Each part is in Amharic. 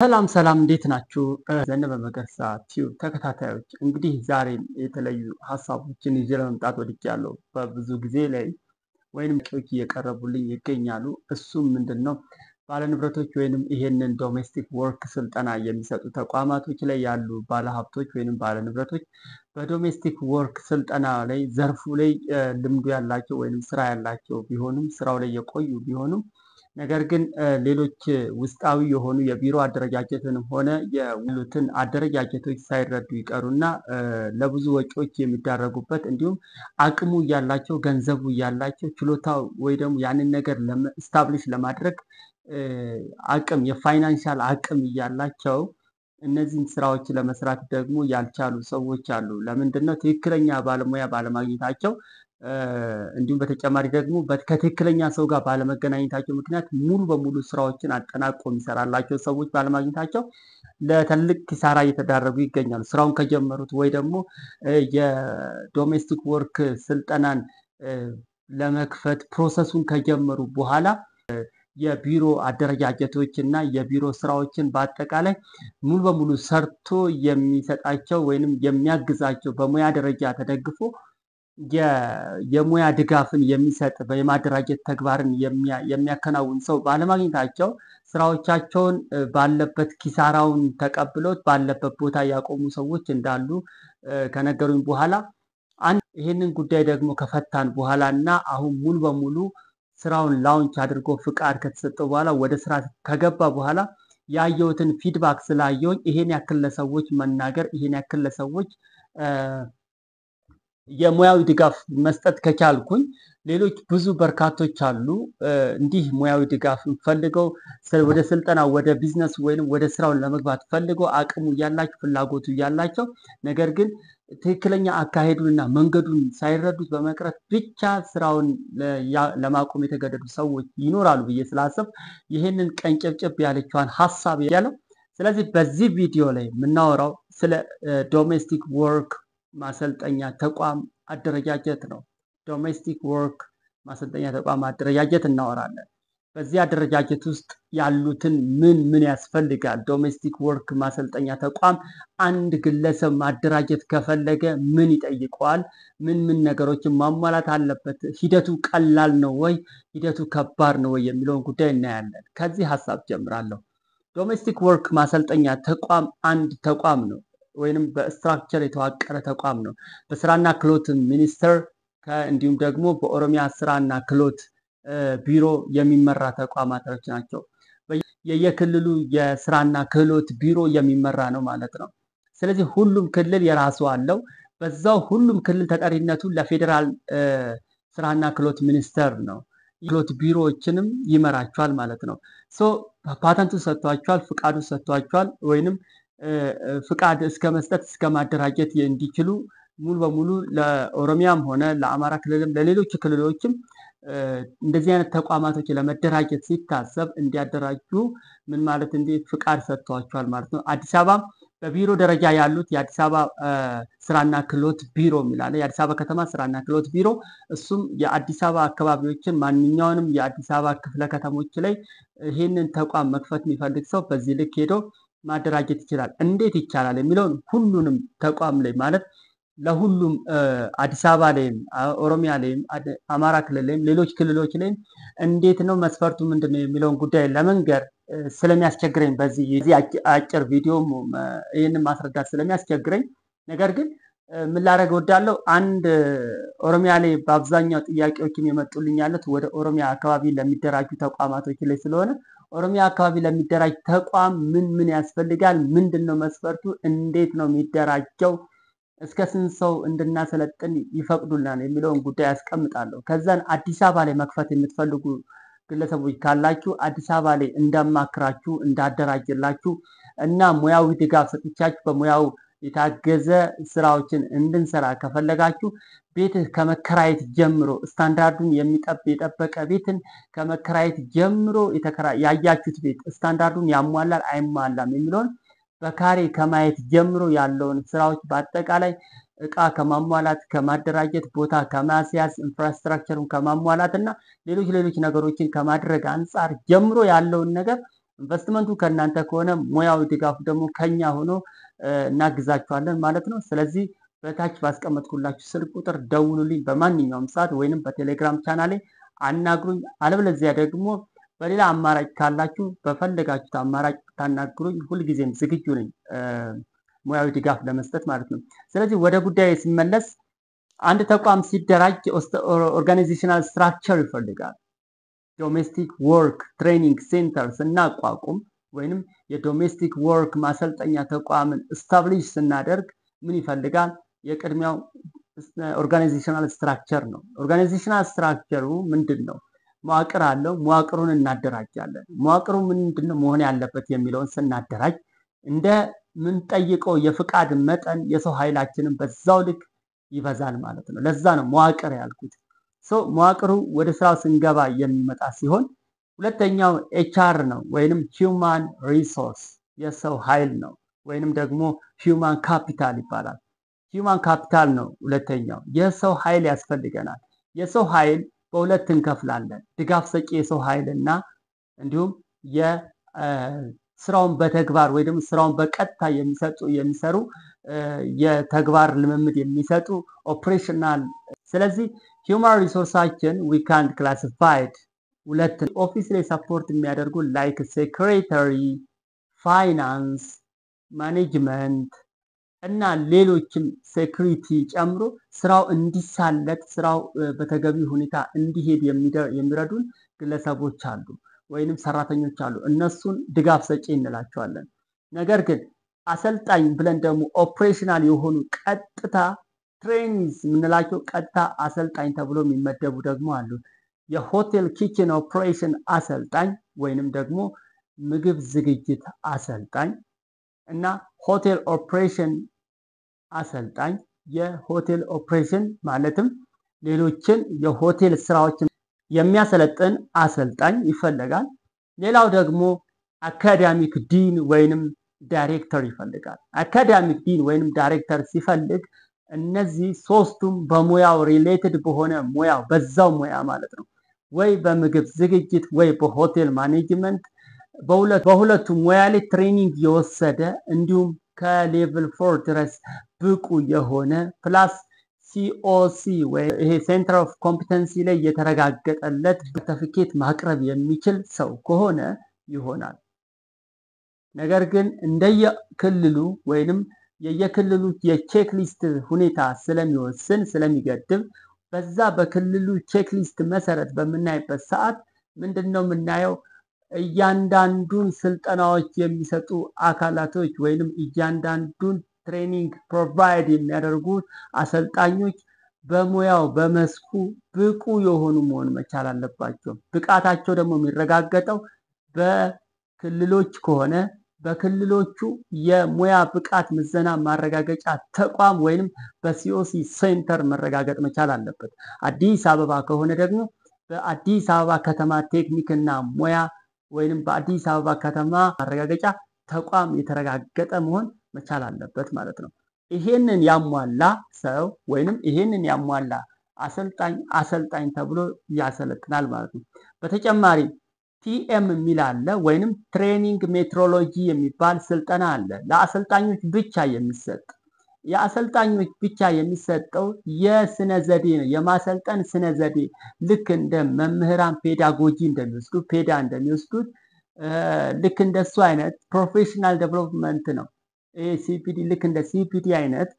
ሰላም ሰላም፣ እንዴት ናችሁ? ዘነበ መገርሳ ቲዩብ ተከታታዮች፣ እንግዲህ ዛሬም የተለዩ ሀሳቦችን ይዤ ለመምጣት ወድጃለሁ። በብዙ ጊዜ ላይ ወይንም ጥያቄዎች እየቀረቡልኝ ይገኛሉ። እሱም ምንድን ነው? ባለንብረቶች ወይንም ይሄንን domestic work ስልጠና የሚሰጡ ተቋማቶች ላይ ያሉ ባለሀብቶች ወይንም ባለንብረቶች በ domestic work ስልጠና ላይ ዘርፉ ላይ ልምዱ ያላቸው ወይንም ስራ ያላቸው ቢሆኑም፣ ስራው ላይ የቆዩ ቢሆኑም፣ ነገር ግን ሌሎች ውስጣዊ የሆኑ የቢሮ አደረጃጀትንም ሆነ ያሉትን አደረጃጀቶች ሳይረዱ ይቀሩና ለብዙ ወጪዎች የሚዳረጉበት፣ እንዲሁም አቅሙ እያላቸው፣ ገንዘቡ እያላቸው፣ ችሎታው ወይ ደግሞ ያንን ነገር establish ለማድረግ አቅም፣ የ financial አቅም እያላቸው እነዚህን ስራዎች ለመስራት ደግሞ ያልቻሉ ሰዎች አሉ። ለምንድን ነው? ትክክለኛ ባለሙያ ባለማግኘታቸው፣ እንዲሁም በተጨማሪ ደግሞ ከትክክለኛ ሰው ጋር ባለመገናኘታቸው ምክንያት ሙሉ በሙሉ ስራዎችን አጠናቆ የሚሰራላቸው ሰዎች ባለማግኘታቸው ለትልቅ ኪሳራ እየተዳረጉ ይገኛሉ። ስራውን ከጀመሩት ወይ ደግሞ የ domestic work ስልጠናን ለመክፈት process ኡን ከጀመሩ በኋላ የቢሮ አደረጃጀቶች እና የቢሮ ስራዎችን በአጠቃላይ ሙሉ በሙሉ ሰርቶ የሚሰጣቸው ወይንም የሚያግዛቸው፣ በሙያ ደረጃ ተደግፎ የሙያ ድጋፍን የሚሰጥ፣ የማደራጀት ተግባርን የሚያከናውን ሰው ባለማግኘታቸው ስራዎቻቸውን ባለበት ኪሳራውን ተቀብሎት ባለበት ቦታ ያቆሙ ሰዎች እንዳሉ ከነገሩኝ በኋላ፣ አንድ ይህንን ጉዳይ ደግሞ ከፈታን በኋላ እና አሁን ሙሉ በሙሉ ስራውን launch አድርጎ ፍቃድ ከተሰጠው በኋላ ወደ ስራ ከገባ በኋላ ያየሁትን feedback ስላየሁኝ ይሄን ያክል ለሰዎች መናገር፣ ይሄን ያክል ለሰዎች የሙያዊ ድጋፍ መስጠት ከቻልኩኝ ሌሎች ብዙ በርካቶች አሉ እንዲህ ሙያዊ ድጋፍ ፈልገው ወደ ስልጠና፣ ወደ ቢዝነስ ወይም ወደ ስራውን ለመግባት ፈልገው፣ አቅሙ እያላቸው፣ ፍላጎቱ እያላቸው፣ ነገር ግን ትክክለኛ አካሄዱንና መንገዱን ሳይረዱት በመቅረት ብቻ ስራውን ለማቆም የተገደዱ ሰዎች ይኖራሉ ብዬ ስላሰብኩ ይህንን ቀንጨብጨብ ያለችዋን ሀሳብ ያለው። ስለዚህ በዚህ ቪዲዮ ላይ የምናወራው ስለ domestic work ማሰልጠኛ ተቋም አደረጃጀት ነው። Domestic work ማሰልጠኛ ተቋም አደረጃጀት እናወራለን። በዚህ አደረጃጀት ውስጥ ያሉትን ምን ምን ያስፈልጋል? Domestic work ማሰልጠኛ ተቋም አንድ ግለሰብ ማደራጀት ከፈለገ ምን ይጠይቀዋል? ምን ምን ነገሮችን ማሟላት አለበት? ሂደቱ ቀላል ነው ወይ? ሂደቱ ከባድ ነው ወይ? የሚለውን ጉዳይ እናያለን። ከዚህ ሀሳብ ጀምራለሁ። Domestic work ማሰልጠኛ ተቋም አንድ ተቋም ነው ወይንም በ structure የተዋቀረ ተቋም ነው። በስራና ክህሎት ሚኒስቴር እንዲሁም ደግሞ በኦሮሚያ ስራና ክህሎት ቢሮ የሚመራ ተቋማቶች ናቸው። የየክልሉ የስራና ክህሎት ቢሮ የሚመራ ነው ማለት ነው። ስለዚህ ሁሉም ክልል የራሱ አለው። በዛው ሁሉም ክልል ተጠሪነቱ ለፌዴራል ስራና ክህሎት ሚኒስቴር ነው። ክህሎት ቢሮዎችንም ይመራቸዋል ማለት ነው። So ፓተንቱ ሰጥቷቸዋል፣ ፍቃዱ ሰጥቷቸዋል፣ ወይንም ፍቃድ እስከ መስጠት እስከ ማደራጀት እንዲችሉ ሙሉ በሙሉ ለኦሮሚያም ሆነ ለአማራ ክልልም ለሌሎች ክልሎችም እንደዚህ አይነት ተቋማቶች ለመደራጀት ሲታሰብ እንዲያደራጁ ምን ማለት እንዴት ፍቃድ ሰጥቷቸዋል ማለት ነው። አዲስ አበባ በቢሮ ደረጃ ያሉት የአዲስ አበባ ስራና ክህሎት ቢሮ የሚላለ የአዲስ አበባ ከተማ ስራና ክህሎት ቢሮ፣ እሱም የአዲስ አበባ አካባቢዎችን ማንኛውንም የአዲስ አበባ ክፍለ ከተሞች ላይ ይህንን ተቋም መክፈት የሚፈልግ ሰው በዚህ ልክ ሄዶ ማደራጀት ይችላል። እንዴት ይቻላል የሚለውን ሁሉንም ተቋም ላይ ማለት ለሁሉም አዲስ አበባ ላይም፣ ኦሮሚያ ላይም፣ አማራ ክልል ላይም፣ ሌሎች ክልሎች ላይም እንዴት ነው፣ መስፈርቱ ምንድን ነው የሚለውን ጉዳይ ለመንገር ስለሚያስቸግረኝ፣ በዚህ አጭር ቪዲዮ ይህንን ማስረዳት ስለሚያስቸግረኝ፣ ነገር ግን ምን ላደርግ እወዳለሁ፣ አንድ ኦሮሚያ ላይ በአብዛኛው ጥያቄዎችም የመጡልኝ ያሉት ወደ ኦሮሚያ አካባቢ ለሚደራጁ ተቋማቶች ላይ ስለሆነ ኦሮሚያ አካባቢ ለሚደራጅ ተቋም ምን ምን ያስፈልጋል? ምንድን ነው መስፈርቱ? እንዴት ነው የሚደራጀው? እስከ ስንት ሰው እንድናሰለጥን ይፈቅዱልናል የሚለውን ጉዳይ ያስቀምጣለሁ። ከዛን አዲስ አበባ ላይ መክፈት የምትፈልጉ ግለሰቦች ካላችሁ አዲስ አበባ ላይ እንዳማክራችሁ፣ እንዳደራጅላችሁ እና ሙያዊ ድጋፍ ሰጥቻችሁ በሙያው የታገዘ ስራዎችን እንድንሰራ ከፈለጋችሁ፣ ቤት ከመከራየት ጀምሮ፣ ስታንዳርዱን የጠበቀ ቤትን ከመከራየት ጀምሮ፣ ያያችሁት ቤት ስታንዳርዱን ያሟላል አይሟላም የሚለውን በካሬ ከማየት ጀምሮ ያለውን ስራዎች በአጠቃላይ እቃ ከማሟላት፣ ከማደራጀት፣ ቦታ ከማስያዝ፣ infrastructure ኡን ከማሟላት እና ሌሎች ሌሎች ነገሮችን ከማድረግ አንጻር ጀምሮ ያለውን ነገር ኢንቨስትመንቱ ከእናንተ ከሆነ ሙያዊ ድጋፉ ደግሞ ከኛ ሆኖ እናግዛችኋለን ማለት ነው። ስለዚህ በታች ባስቀመጥኩላችሁ ስልክ ቁጥር ደውሉልኝ በማንኛውም ሰዓት ወይንም በቴሌግራም ቻናሌ አናግሩኝ። አለበለዚያ ደግሞ በሌላ አማራጭ ካላችሁ በፈለጋችሁት አማራጭ ታናግሩኝ። ሁልጊዜም ዝግጁ ነኝ ሙያዊ ድጋፍ ለመስጠት ማለት ነው። ስለዚህ ወደ ጉዳይ ስመለስ አንድ ተቋም ሲደራጅ organizational structure ይፈልጋል። Domestic work training center ስናቋቁም ወይንም የ domestic work ማሰልጠኛ ተቋምን establish ስናደርግ ምን ይፈልጋል? የቅድሚያው organizational structure ነው። Organizational structure ኡ ምንድን ነው? መዋቅር አለው። መዋቅሩን እናደራጃለን። መዋቅሩ ምንድን ነው መሆን ያለበት የሚለውን ስናደራጅ እንደምንጠይቀው የፍቃድ መጠን የሰው ኃይላችንን በዛው ልክ ይበዛል ማለት ነው። ለዛ ነው መዋቅር ያልኩት። So መዋቅሩ ወደ ስራው ስንገባ የሚመጣ ሲሆን ሁለተኛው HR ነው ወይንም human resource የሰው ኃይል ነው ወይንም ደግሞ human capital ይባላል። Human capital ነው ሁለተኛው። የሰው ኃይል ያስፈልገናል። የሰው ኃይል በሁለት እንከፍላለን። ድጋፍ ሰጪ የሰው ኃይል እና እንዲሁም የስራውን በተግባር ወይ ደግሞ ስራውን በቀጥታ የሚሰጡ የሚሰሩ የተግባር ልምምድ የሚሰጡ operational። ስለዚህ human resource ኣችን we can classified ሁለት፣ office ላይ support የሚያደርጉ like secretary፣ finance፣ management እና ሌሎችም security ጨምሮ ስራው እንዲሳለጥ፣ ስራው በተገቢ ሁኔታ እንዲሄድ የሚረዱን ግለሰቦች አሉ ወይንም ሰራተኞች አሉ። እነሱን ድጋፍ ሰጪ እንላቸዋለን። ነገር ግን አሰልጣኝ ብለን ደግሞ operational የሆኑ ቀጥታ trainees የምንላቸው ቀጥታ አሰልጣኝ ተብሎ የሚመደቡ ደግሞ አሉ። የሆቴል kitchen operation አሰልጣኝ ወይንም ደግሞ ምግብ ዝግጅት አሰልጣኝ እና ሆቴል ኦፕሬሽን አሰልጣኝ፣ የሆቴል ኦፕሬሽን ማለትም ሌሎችን የሆቴል ስራዎችን የሚያሰለጥን አሰልጣኝ ይፈለጋል። ሌላው ደግሞ academic dean ወይንም ዳይሬክተር ይፈልጋል። Academic dean ወይንም ዳይሬክተር ሲፈልግ እነዚህ ሶስቱም በሙያው related በሆነ ሙያው በዛው ሙያ ማለት ነው፣ ወይ በምግብ ዝግጅት ወይ በ hotel management በሁለቱ ሙያ ላይ training የወሰደ እንዲሁም ከ level 4 ድረስ ብቁ የሆነ plus COC ወይ ይሄ center of competency ላይ የተረጋገጠለት ሰርተፊኬት ማቅረብ የሚችል ሰው ከሆነ ይሆናል። ነገር ግን እንደየክልሉ ወይንም የየክልሉ የ checklist ሁኔታ ስለሚወስን፣ ስለሚገድብ በዛ በክልሉ checklist መሰረት በምናይበት ሰዓት ምንድን ነው የምናየው? እያንዳንዱን ስልጠናዎች የሚሰጡ አካላቶች ወይንም እያንዳንዱን training provide የሚያደርጉ አሰልጣኞች በሙያው በመስኩ ብቁ የሆኑ መሆን መቻል አለባቸው። ብቃታቸው ደግሞ የሚረጋገጠው በክልሎች ከሆነ በክልሎቹ የሙያ ብቃት ምዘና ማረጋገጫ ተቋም ወይንም በ COC center መረጋገጥ መቻል አለበት። አዲስ አበባ ከሆነ ደግሞ በአዲስ አበባ ከተማ ቴክኒክና ሙያ ወይንም በአዲስ አበባ ከተማ ማረጋገጫ ተቋም የተረጋገጠ መሆን መቻል አለበት ማለት ነው። ይሄንን ያሟላ ሰው ወይንም ይሄንን ያሟላ አሰልጣኝ አሰልጣኝ ተብሎ ያሰለጥናል ማለት ነው። በተጨማሪ TM የሚል አለ ወይንም training methodology የሚባል ስልጠና አለ። ለአሰልጣኞች ብቻ የሚሰጥ፣ የአሰልጣኞች ብቻ የሚሰጠው የስነ ዘዴ ነው። የማሰልጠን ስነ ዘዴ ልክ እንደ መምህራን pedagogy እንደሚወስዱ፣ ፔዳ እንደሚወስዱት ልክ እንደሱ አይነት professional development ነው። ይሄ CPD ልክ እንደ CPD አይነት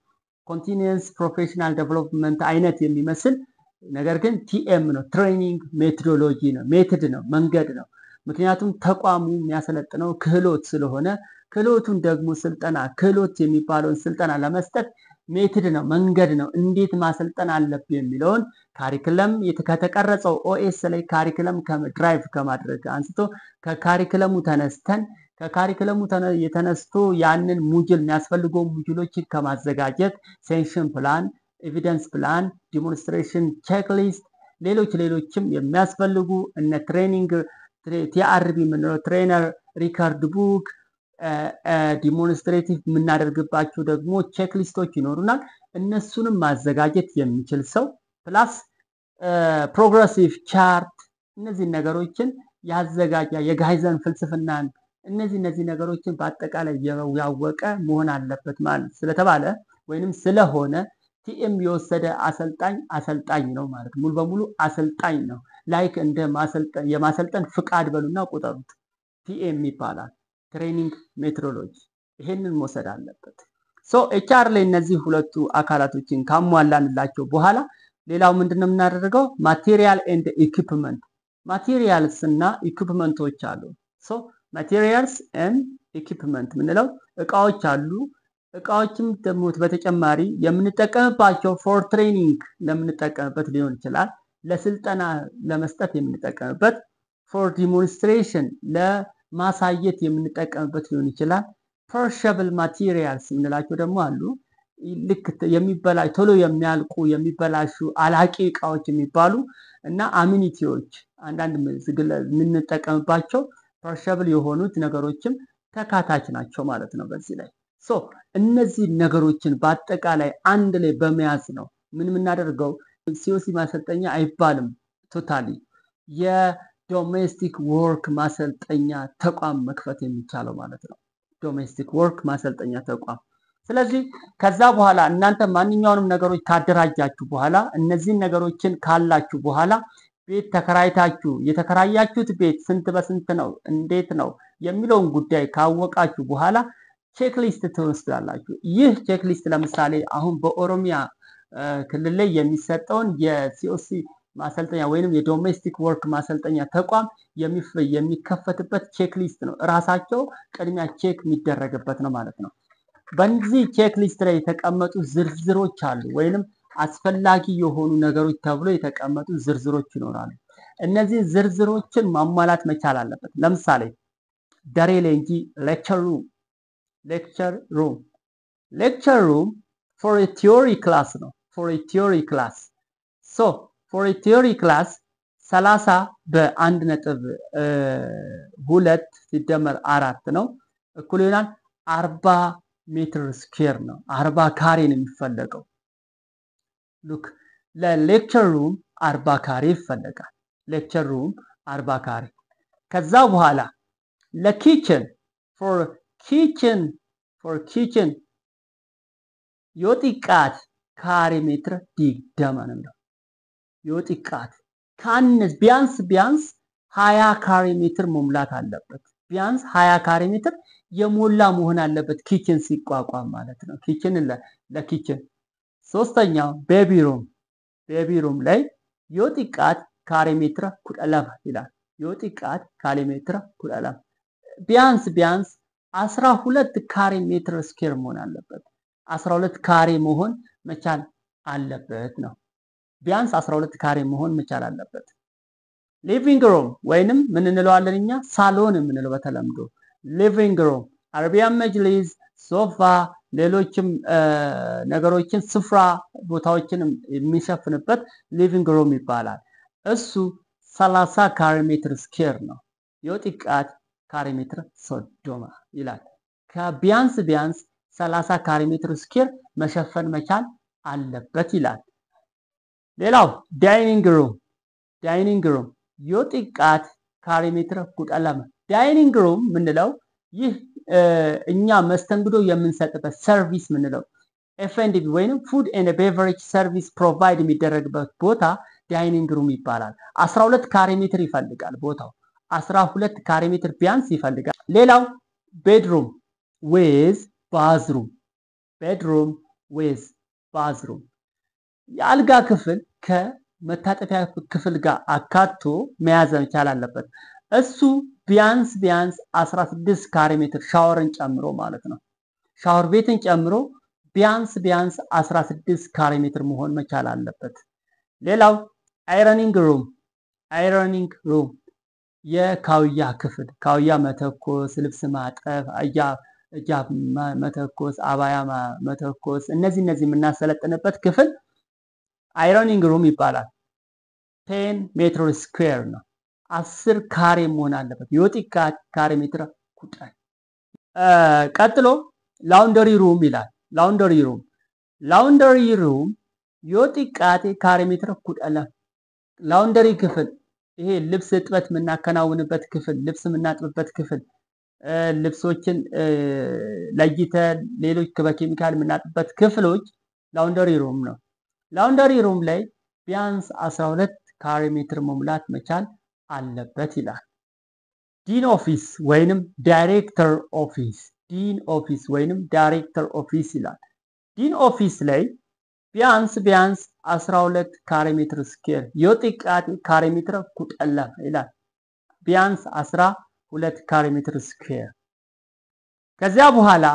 continuous professional development አይነት የሚመስል ነገር ግን TM ነው። Training methodology ነው፣ method ነው፣ መንገድ ነው። ምክንያቱም ተቋሙ የሚያሰለጥነው ክህሎት ስለሆነ ክህሎቱን ደግሞ ስልጠና ክህሎት የሚባለውን ስልጠና ለመስጠት method ነው፣ መንገድ ነው። እንዴት ማሰልጠን አለብህ የሚለውን curriculum ከተቀረጸው OS ላይ curriculum derive ከማድረግ አንስቶ ከ curriculum ኡ ተነስተን ከ curriculum ኡ የተነስቶ ያንን module የሚያስፈልገው module ኦችን ከማዘጋጀት session plan፣ evidence plan፣ demonstration checklist፣ ሌሎች ሌሎችም የሚያስፈልጉ እነ training TRB የምንለው trainer record book፣ demonstrative የምናደርግባቸው ደግሞ checklist ኦች ይኖሩናል። እነሱንም ማዘጋጀት የሚችል ሰው plus progressive chart እነዚህን ነገሮችን ያዘጋጃ የካይዘን ፍልስፍናን እነዚህ ነገሮችን በአጠቃላይ ያወቀ መሆን አለበት ማለት ስለተባለ ወይንም ስለሆነ TM የወሰደ አሰልጣኝ አሰልጣኝ ነው ማለት ሙሉ በሙሉ አሰልጣኝ ነው። Like እንደ ማሰልጠን የማሰልጠን ፍቃድ በሉና ቁጠሩት። TM ይባላል፣ training methodology። ይሄንን መውሰድ አለበት። So HR ላይ እነዚህ ሁለቱ አካላቶችን ካሟላንላቸው በኋላ ሌላው ምንድነው የምናደርገው? Material and equipment። Materials እና equipment ኦች አሉ። So materials and equipment የምንለው እቃዎች አሉ። እቃዎችም ደግሞ በተጨማሪ የምንጠቀምባቸው for training ለምንጠቀምበት ሊሆን ይችላል፣ ለስልጠና ለመስጠት የምንጠቀምበት፣ for demonstration ለማሳየት የምንጠቀምበት ሊሆን ይችላል። Perishable materials የምንላቸው ደግሞ አሉ። ልክ የሚበላ ቶሎ የሚያልቁ፣ የሚበላሹ፣ አላቂ እቃዎች የሚባሉ እና amenity ዎች፣ አንዳንድ የምንጠቀምባቸው perishable የሆኑት ነገሮችም ተካታች ናቸው ማለት ነው በዚህ ላይ። So እነዚህ ነገሮችን በአጠቃላይ አንድ ላይ በመያዝ ነው ምን የምናደርገው? COC ማሰልጠኛ አይባልም፣ totally የ domestic work ማሰልጠኛ ተቋም መክፈት የሚቻለው ማለት ነው። Domestic work ማሰልጠኛ ተቋም። ስለዚህ ከዛ በኋላ እናንተ ማንኛውንም ነገሮች ካደራጃችሁ በኋላ፣ እነዚህን ነገሮችን ካላችሁ በኋላ፣ ቤት ተከራይታችሁ የተከራያችሁት ቤት ስንት በስንት ነው፣ እንዴት ነው የሚለውን ጉዳይ ካወቃችሁ በኋላ checklist ትወስዳላችሁ። ይህ checklist ለምሳሌ አሁን በኦሮሚያ ክልል ላይ የሚሰጠውን የ COC ማሰልጠኛ ወይንም የ domestic work ማሰልጠኛ ተቋም የሚከፈትበት checklist ነው። እራሳቸው ቅድሚያ check የሚደረግበት ነው ማለት ነው። በዚህ checklist ላይ የተቀመጡ ዝርዝሮች አሉ፣ ወይንም አስፈላጊ የሆኑ ነገሮች ተብሎ የተቀመጡ ዝርዝሮች ይኖራሉ። እነዚህ ዝርዝሮችን ማሟላት መቻል አለበት። ለምሳሌ daree leenjii lecture room። Lecture room for theory class ነው። For theory class፣ so for theory class 30 በ1.2 ሲደመር 4 ነው፣ እኩል ይሆናል 40 ሜትር square ነው። 40 ካሬ ነው የሚፈለገው። Look፣ ለ lecture room 40 ካሬ ይፈለጋል። Lecture room 40 ካሬ። ከዛ በኋላ ለ kitchen፣ for kitchen yoo xiqqaate ካሬ ሜትር 20 ነው የሚለው። Yoo xiqqaate ካነስ ቢያንስ ቢያንስ 20 ካሬ ሜትር መሙላት አለበት። ቢያንስ 20 ካሬ ሜትር የሞላ መሆን አለበት kitchen ሲቋቋም ማለት ነው። Kitchen ለ kitchen። ሶስተኛው baby room። Baby room ላይ yoo xiqqaate ካሬ ሜትር 12 ይላል። Yoo xiqqaate ካሬ ሜትር 12፣ ቢያንስ ቢያንስ 12 ካሬ ሜትር square መሆን አለበት። 12 ካሬ መሆን መቻል አለበት ነው። ቢያንስ 12 ካሬ መሆን መቻል አለበት። Living room ወይንም ምን እንለዋለን እኛ፣ ሳሎን የምንለው በተለምዶ living room፣ Arabian መጅሊስ፣ ሶፋ፣ ሌሎችም ነገሮችን ስፍራ ቦታዎችን የሚሸፍንበት living room ይባላል። እሱ 30 ካሬ ሜትር square ነው። Yoo xiqqaate ካሬ ሜትር 30 ይላል። ከቢያንስ ቢያንስ 30 ካሬ ሜትር square መሸፈን መቻል አለበት ይላል። ሌላው dining room። Dining room yoo xiqqaate ካሬ ሜትር 12። Dining room የምንለው ይህ እኛ መስተንግዶ የምንሰጥበት service የምንለው F&B ወይም food and beverage service provide የሚደረግበት ቦታ dining room ይባላል። 12 ካሬ ሜትር ይፈልጋል ቦታው፣ 12 ካሬ ሜትር ቢያንስ ይፈልጋል። ሌላው bedroom with bathroom። Bedroom with bathroom የአልጋ ክፍል ከመታጠቢያ ክፍል ጋር አካቶ መያዝ መቻል አለበት። እሱ ቢያንስ ቢያንስ 16 ካሬ ሜትር ሻወርን ጨምሮ ማለት ነው። ሻወር ቤትን ጨምሮ ቢያንስ ቢያንስ 16 ካሬ ሜትር መሆን መቻል አለበት። ሌላው ironing room። Ironing room የካውያ ክፍል፣ ካውያ መተኮስ፣ ልብስ ማጠብ፣ ሂጃብ መተኮስ፣ አባያ መተኮስ፣ እነዚህ የምናሰለጥንበት ክፍል ironing room ይባላል። 10 ሜትር square ነው። 10 ካሬ መሆን አለበት። Yoo xiqqaate ካሬ ሜትር 10። ቀጥሎ laundry room ይላል። Laundry room፣ laundry room yoo xiqqaate ካሬ ሜትር 12። Laundry ክፍል፣ ይሄ ልብስ እጥበት የምናከናውንበት ክፍል፣ ልብስ የምናጥብበት ክፍል። ልብሶችን ለይተን ሌሎች በኬሚካል የምናጥበት ክፍሎች laundry room ነው። Laundry room ላይ ቢያንስ 12 ካሬ ሜትር መሙላት መቻል አለበት ይላል። Dean office ወይንም director office፣ dean office ወይንም director office ይላል። Dean office ላይ ቢያንስ ቢያንስ 12 ካሬ ሜትር square፣ yoo xiqqaate ካሬ ሜትር 12 ይላል። ቢያንስ 12 ካሬ ሜትር square። ከዚያ በኋላ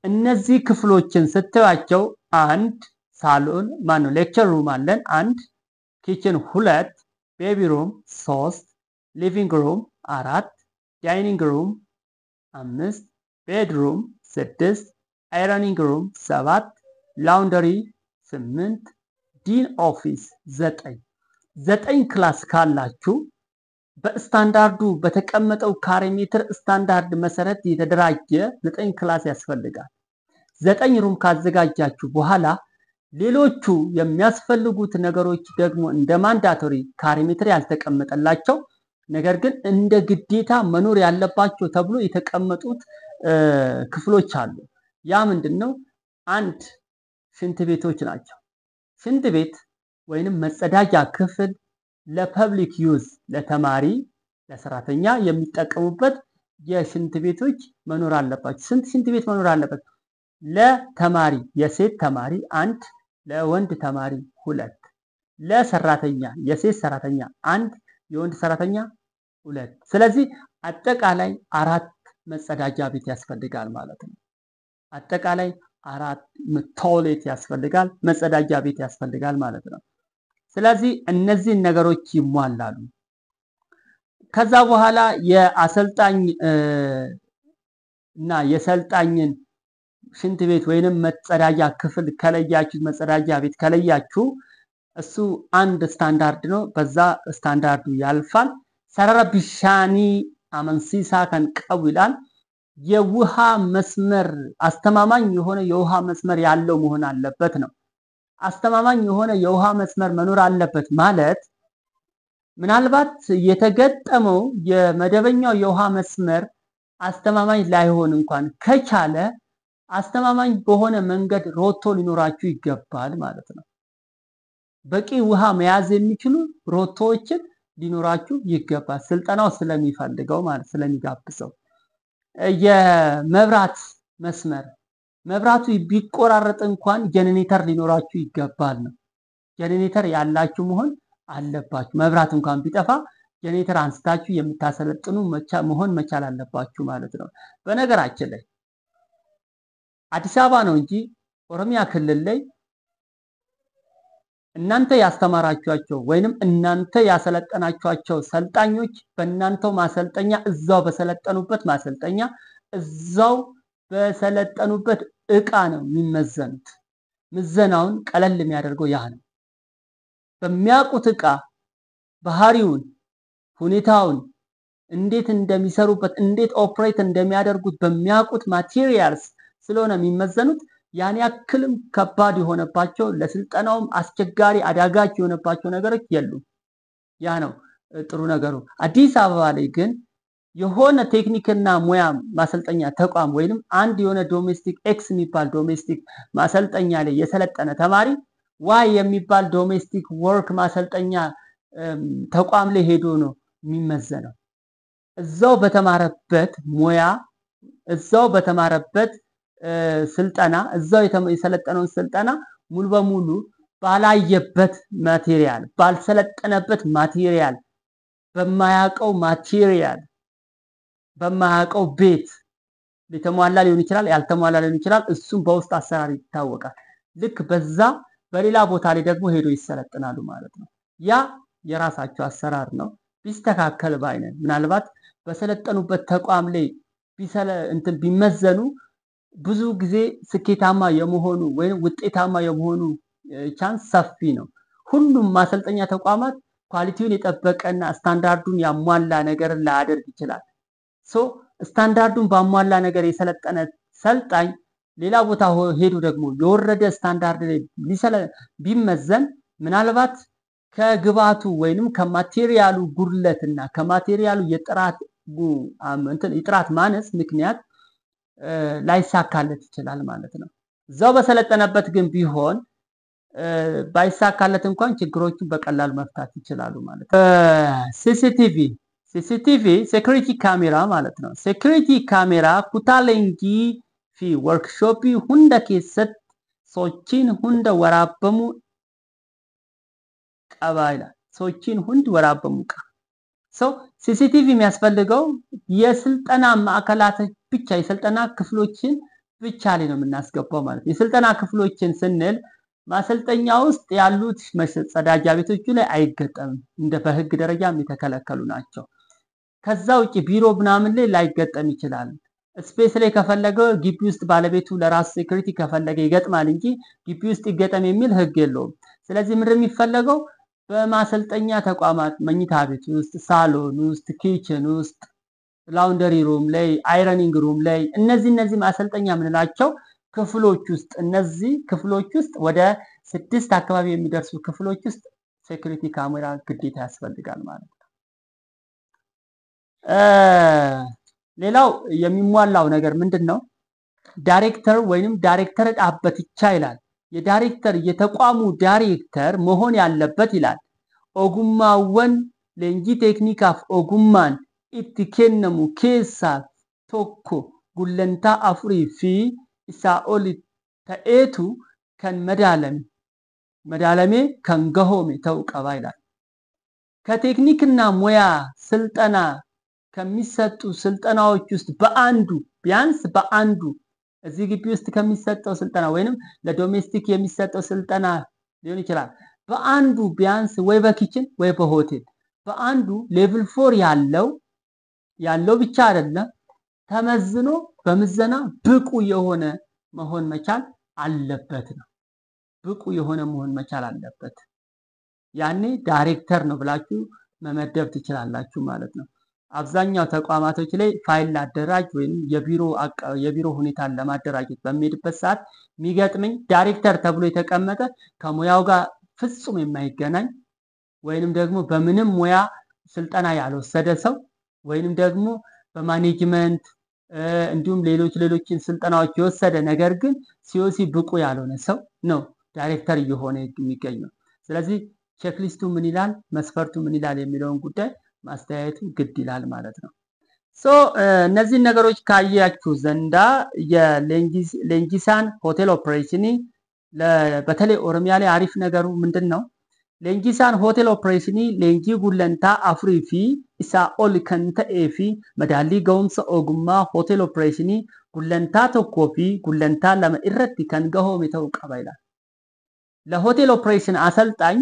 እነዚህ ክፍሎችን ስታዩቸው አንድ ሳሎን ማነው lecture room አለን አንድ፣ kitchen ሁለት፣ baby room ሶስት፣ living room አራት፣ dining room አምስት፣ bedroom ስድስት፣ ironing room ሰባት፣ laundry ስምንት፣ dean office ዘጠኝ። ዘጠኝ class ካላችሁ በስታንዳርዱ በተቀመጠው ካሬ ሜትር ስታንዳርድ መሰረት የተደራጀ ዘጠኝ class ያስፈልጋል። ዘጠኝ room ካዘጋጃችሁ በኋላ ሌሎቹ የሚያስፈልጉት ነገሮች ደግሞ እንደ mandatory ካሬ ሜትር ያልተቀመጠላቸው ነገር ግን እንደ ግዴታ መኖር ያለባቸው ተብሎ የተቀመጡት ክፍሎች አሉ። ያ ምንድን ነው? አንድ ሽንት ቤቶች ናቸው። ሽንት ቤት ወይንም መጸዳጃ ክፍል ለ public use፣ ለተማሪ ለሰራተኛ የሚጠቀሙበት የሽንት ቤቶች መኖር አለባቸው። ስንት ሽንት ቤት መኖር አለበት? ለተማሪ የሴት ተማሪ አንድ፣ ለወንድ ተማሪ ሁለት፣ ለሰራተኛ የሴት ሰራተኛ አንድ፣ የወንድ ሰራተኛ ሁለት። ስለዚህ አጠቃላይ አራት መጸዳጃ ቤት ያስፈልጋል ማለት ነው። አጠቃላይ አራት toilet ያስፈልጋል፣ መጸዳጃ ቤት ያስፈልጋል ማለት ነው። ስለዚህ እነዚህን ነገሮች ይሟላሉ። ከዛ በኋላ የአሰልጣኝ እና የሰልጣኝን ሽንት ቤት ወይንም መጸዳጃ ክፍል ከለያችሁ፣ መጸዳጃ ቤት ከለያችሁ እሱ አንድ ስታንዳርድ ነው። በዛ ስታንዳርዱ ያልፋል። Sarara bishaanii amansiisaa kan qabu ይላል። የውሃ መስመር አስተማማኝ የሆነ የውሃ መስመር ያለው መሆን አለበት ነው። አስተማማኝ የሆነ የውሃ መስመር መኖር አለበት ማለት ምናልባት የተገጠመው የመደበኛው የውሃ መስመር አስተማማኝ ላይሆን እንኳን ከቻለ አስተማማኝ በሆነ መንገድ ሮቶ ሊኖራችሁ ይገባል ማለት ነው። በቂ ውሃ መያዝ የሚችሉ ሮቶዎችን ሊኖራችሁ ይገባል። ስልጠናው ስለሚፈልገው ማለት ስለሚጋብዘው። የመብራት መስመር፣ መብራቱ ቢቆራረጥ እንኳን ጀነሬተር ሊኖራችሁ ይገባል ነው። ጀነሬተር ያላችሁ መሆን አለባችሁ። መብራት እንኳን ቢጠፋ ጀነሬተር አንስታችሁ የምታሰለጥኑ መሆን መቻል አለባችሁ ማለት ነው። በነገራችን ላይ አዲስ አበባ ነው እንጂ ኦሮሚያ ክልል ላይ እናንተ ያስተማራችኋቸው ወይንም እናንተ ያሰለጠናችኋቸው ሰልጣኞች በእናንተው ማሰልጠኛ እዛው በሰለጠኑበት ማሰልጠኛ እዛው በሰለጠኑበት እቃ ነው የሚመዘኑት። ምዘናውን ቀለል የሚያደርገው ያ ነው። በሚያውቁት እቃ ባህሪውን፣ ሁኔታውን፣ እንዴት እንደሚሰሩበት፣ እንዴት operate እንደሚያደርጉት በሚያውቁት materials ስለሆነ የሚመዘኑት ያን ያክልም ከባድ የሆነባቸው ለስልጠናውም አስቸጋሪ አዳጋች የሆነባቸው ነገሮች የሉም። ያ ነው ጥሩ ነገሩ። አዲስ አበባ ላይ ግን የሆነ ቴክኒክና ሙያ ማሰልጠኛ ተቋም ወይንም አንድ የሆነ domestic X የሚባል domestic ማሰልጠኛ ላይ የሰለጠነ ተማሪ Y የሚባል domestic work ማሰልጠኛ ተቋም ላይ ሄዶ ነው የሚመዘነው። እዛው በተማረበት ሙያ፣ እዛው በተማረበት ስልጠና፣ እዛው የሰለጠነውን ስልጠና ሙሉ በሙሉ ባላየበት material፣ ባልሰለጠነበት material፣ በማያውቀው material፣ በማያውቀው ቤት የተሟላ ሊሆን ይችላል፣ ያልተሟላ ሊሆን ይችላል። እሱም በውስጥ አሰራር ይታወቃል። ልክ በዛ በሌላ ቦታ ላይ ደግሞ ሄዶ ይሰለጥናሉ ማለት ነው። ያ የራሳቸው አሰራር ነው። ቢስተካከል ባይ ነን። ምናልባት በሰለጠኑበት ተቋም ላይ እንትን ቢመዘኑ ብዙ ጊዜ ስኬታማ የመሆኑ ወይም ውጤታማ የመሆኑ chance ሰፊ ነው። ሁሉም ማሰልጠኛ ተቋማት quality ውን የጠበቀና ስታንዳርዱን ያሟላ ነገርን ላያደርግ ይችላል። So standard ኡን ባሟላ ነገር የሰለጠነ ሰልጣኝ ሌላ ቦታ ሄዶ ደግሞ የወረደ ስታንዳርድ ላይ ቢመዘን ምናልባት ከግብአቱ ወይንም ከ material ኡ ጉድለትና ከ material ኡ የጥራት እንትን የጥራት ማነስ ምክንያት ላይሳካለት ይችላል ማለት ነው። እዛው በሰለጠነበት ግን ቢሆን ባይሳካለት እንኳን ችግሮቹን በቀላሉ መፍታት ይችላሉ ማለት ነው። CCTV security camera ማለት ነው። Security camera kutaa leenjii fi workshopii hunda keessatti sochiin hunda waraabamuu qaba ይላል። Sochiin hundi waraabamuu qaba። So CCTV የሚያስፈልገው የስልጠና ማዕከላት ብቻ፣ የስልጠና ክፍሎችን ብቻ ላይ ነው የምናስገባው ማለት ነው። የስልጠና ክፍሎችን ስንል ማሰልጠኛ ውስጥ ያሉት መጸዳጃ ቤቶቹ ላይ አይገጠምም። እንደ በህግ ደረጃም የተከለከሉ ናቸው። ከዛ ውጭ ቢሮ ምናምን ላይ ላይገጠም ይችላል። Space ላይ ከፈለገ ግቢ ውስጥ ባለቤቱ ለራሱ security ከፈለገ ይገጥማል እንጂ ግቢ ውስጥ ይገጠም የሚል ህግ የለውም። ስለዚህ ምንድን የሚፈለገው በማሰልጠኛ ተቋማት መኝታ ቤት ውስጥ፣ ሳሎን ውስጥ፣ kitchen ውስጥ፣ laundry room ላይ፣ ironing room ላይ፣ እነዚህ ማሰልጠኛ የምንላቸው ክፍሎች ውስጥ፣ እነዚህ ክፍሎች ውስጥ ወደ 6 አካባቢ የሚደርሱ ክፍሎች ውስጥ security camera ግዴታ ያስፈልጋል ማለት ነው። ሌላው የሚሟላው ነገር ምንድነው? ዳይሬክተር ወይንም ዳይሬክተር dhaabbatichaa ይላል። የዳይሬክተር የተቋሙ ዳይሬክተር መሆን ያለበት ይላል። Ogummaawwan leenjii teeknikaaf ogummaan itti kennamu keessaa tokko gulantaa afurii fi isaa ol ta'eetu kan madaalamee kan gahoome ta'uu qaba ይላል። ከቴክኒክና ሙያ ስልጠና ከሚሰጡ ስልጠናዎች ውስጥ በአንዱ፣ ቢያንስ በአንዱ እዚህ ግቢ ውስጥ ከሚሰጠው ስልጠና ወይንም ለ domestic የሚሰጠው ስልጠና ሊሆን ይችላል። በአንዱ ቢያንስ ወይ በ kitchen ወይ በሆቴል በአንዱ level 4 ያለው ብቻ አይደለም፣ ተመዝኖ በምዘና ብቁ የሆነ መሆን መቻል አለበት ነው። ብቁ የሆነ መሆን መቻል አለበት። ያኔ ዳይሬክተር ነው ብላችሁ መመደብ ትችላላችሁ ማለት ነው። አብዛኛው ተቋማቶች ላይ ፋይል ላደራጅ ወይም የቢሮ ሁኔታን ለማደራጀት በሚሄድበት ሰዓት የሚገጥመኝ ዳይሬክተር ተብሎ የተቀመጠ ከሙያው ጋር ፍጹም የማይገናኝ ወይንም ደግሞ በምንም ሙያ ስልጠና ያልወሰደ ሰው ወይንም ደግሞ በ management እንዲሁም ሌሎችን ስልጠናዎች የወሰደ ነገር ግን COC ብቁ ያልሆነ ሰው ነው ዳይሬክተር እየሆነ የሚገኘው። ስለዚህ checklist ኡ ምን ይላል፣ መስፈርቱ ምን ይላል የሚለውን ጉዳይ ማስተያየቱ ግድ ይላል ማለት ነው። So እነዚህን ነገሮች ካያችሁ ዘንዳ የ leenjisaan hotel operation በተለይ ኦሮሚያ ላይ አሪፍ ነገሩ ምንድነው? Leenjisaan hotel operation leenjii gulantaa afurii fi isaa ol kan ta'ee fi madaallii ga'umsa ogummaa hotel operation gulantaa 1 fi gulantaa 2 irratti kan gahoome ta'uu qaba ይላል። ለሆቴል ኦፕሬሽን አሰልጣኝ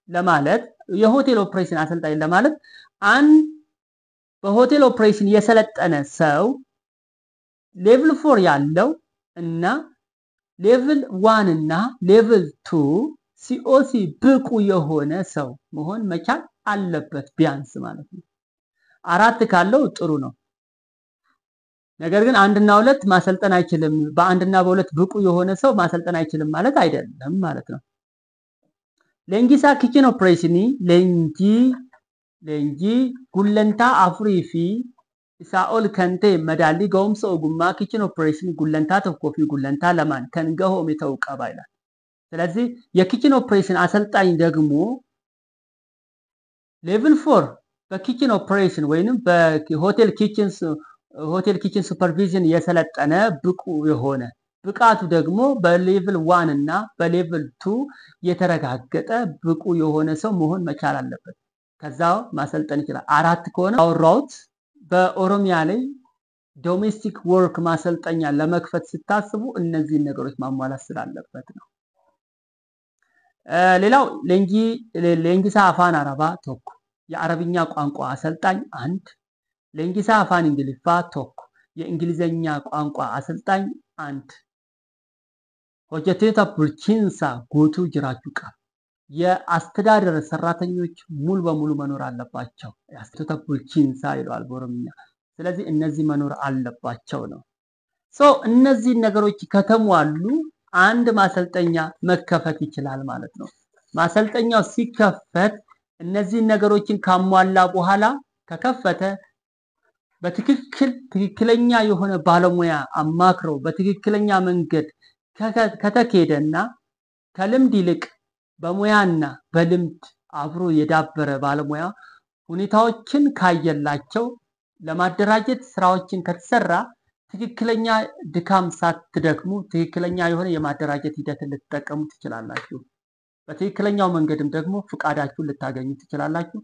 ለማለት፣ የሆቴል ኦፕሬሽን አሰልጣኝ ለማለት አንድ በሆቴል ኦፕሬሽን የሰለጠነ ሰው level 4 ያለው እና level 1 እና level 2 COC ብቁ የሆነ ሰው መሆን መቻል አለበት ቢያንስ ማለት ነው። 4 ካለው ጥሩ ነው። ነገር ግን 1 እና 2 ማሰልጠን አይችልም፣ በ1 እና በ2 ብቁ የሆነ ሰው ማሰልጠን አይችልም ማለት አይደለም ማለት ነው። Leenjisaa kitchen operation leenjii gulantaa afurii fi isaa ol kan ta'e madaallii ga'umsa ogummaa kitchen operation gulantaa 1 fi gulantaa 2 kan gahoome ta'uu qaba ይላል። ስለዚህ የ kitchen operation አሰልጣኝ ደግሞ level 4 በ kitchen ኦፕሬሽን ወይንም በሆቴል kitchen hotel kitchen supervision የሰለጠነ ብቁ የሆነ ብቃቱ ደግሞ በ level 1 እና በ level 2 የተረጋገጠ ብቁ የሆነ ሰው መሆን መቻል አለበት። ከዛው ማሰልጠን ይችላል። 4 ከሆነ አወራሁት። በኦሮሚያ ላይ domestic work ማሰልጠኛ ለመክፈት ስታስቡ እነዚህን ነገሮች ማሟላት ስላለበት ነው። ሌላው leenjisaa Afaan Arabaa tokko የአረብኛ ቋንቋ አሰልጣኝ 1፣ leenjisaa Afaan Ingiliffaa tokko የእንግሊዘኛ ቋንቋ አሰልጣኝ 1፣ hojjettoota bulchiinsaa guutuu jiraachuu qaba። የአስተዳደር ሰራተኞች ሙሉ በሙሉ መኖር አለባቸው። Hojjettoota bulchiinsaa ይለዋል በኦሮምኛ። ስለዚህ እነዚህ መኖር አለባቸው ነው። So እነዚህ ነገሮች ከተሟሉ አንድ ማሰልጠኛ መከፈት ይችላል ማለት ነው። ማሰልጠኛው ሲከፈት እነዚህ ነገሮችን ካሟላ በኋላ ከከፈተ በትክክል ትክክለኛ የሆነ ባለሙያ አማክረው በትክክለኛ መንገድ ከተኬደና ከልምድ ይልቅ በሙያና በልምድ አብሮ የዳበረ ባለሙያ ሁኔታዎችን ካየላቸው ለማደራጀት ስራዎችን ከተሰራ ትክክለኛ ድካም ሳትደክሙ ትክክለኛ የሆነ የማደራጀት ሂደትን ልትጠቀሙ ትችላላችሁ። በትክክለኛው መንገድም ደግሞ ፍቃዳችሁን ልታገኙ ትችላላችሁ።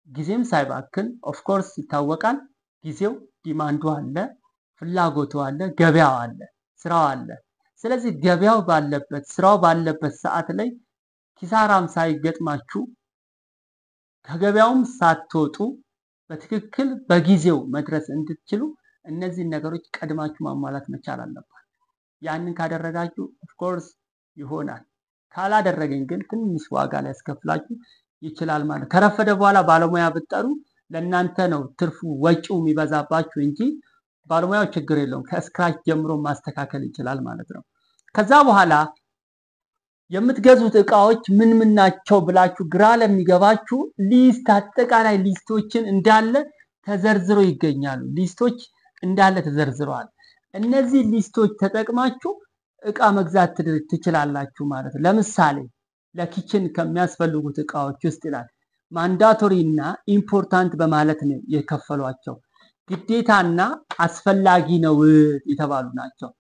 ጊዜም ሳይባክን of course ይታወቃል። ጊዜው demand ኡ አለ፣ ፍላጎቱ አለ፣ ገበያው አለ፣ ስራው አለ። ስለዚህ ገበያው ባለበት ስራው ባለበት ሰዓት ላይ ኪሳራም ሳይገጥማችሁ ከገበያውም ሳትወጡ በትክክል በጊዜው መድረስ እንድትችሉ እነዚህን ነገሮች ቀድማችሁ ማሟላት መቻል አለባችሁ። ያንን ካደረጋችሁ of course ይሆናል። ካላደረገኝ ግን ትንሽ ዋጋ ሊያስከፍላችሁ ይችላል ማለት። ከረፈደ በኋላ ባለሙያ ብትጠሩ ለእናንተ ነው ትርፉ ወጪው የሚበዛባችሁ እንጂ ባለሙያው ችግር የለውም፣ ከ scratch ጀምሮ ማስተካከል ይችላል ማለት ነው። ከዛ በኋላ የምትገዙት እቃዎች ምን ምን ናቸው ብላችሁ ግራ ለሚገባችሁ list፣ አጠቃላይ list ኦችን እንዳለ ተዘርዝሮ ይገኛሉ። list ኦች እንዳለ ተዘርዝረዋል። እነዚህ list ኦች ተጠቅማችሁ እቃ መግዛት ትችላላችሁ ማለት ነው። ለምሳሌ ለ kitchen ከሚያስፈልጉት እቃዎች ውስጥ ይላል mandatory እና important በማለት ነው የከፈሏቸው። ግዴታና አስፈላጊ ነው የተባሉ ናቸው።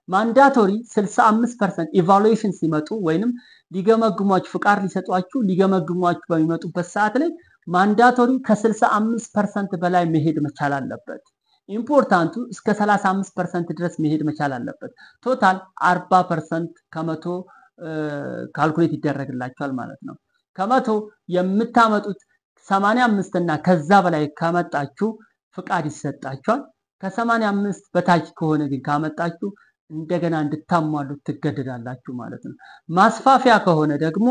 Mandatory 65% evaluation ሲመጡ ወይንም ሊገመግሟችሁ ፍቃድ ሊሰጧችሁ ሊገመግሟችሁ በሚመጡበት ሰዓት ላይ mandatory ከ65% በላይ መሄድ መቻል አለበት። Important ኡ እስከ 35% ድረስ መሄድ መቻል አለበት። Total 40% ከመቶ calculate ይደረግላቸዋል ማለት ነው። ከመቶ የምታመጡት 85 እና ከዛ በላይ ካመጣችሁ ፍቃድ ይሰጣችኋል። ከ85 በታች ከሆነ ግን ካመጣችሁ እንደገና እንድታሟሉ ትገደዳላችሁ ማለት ነው። ማስፋፊያ ከሆነ ደግሞ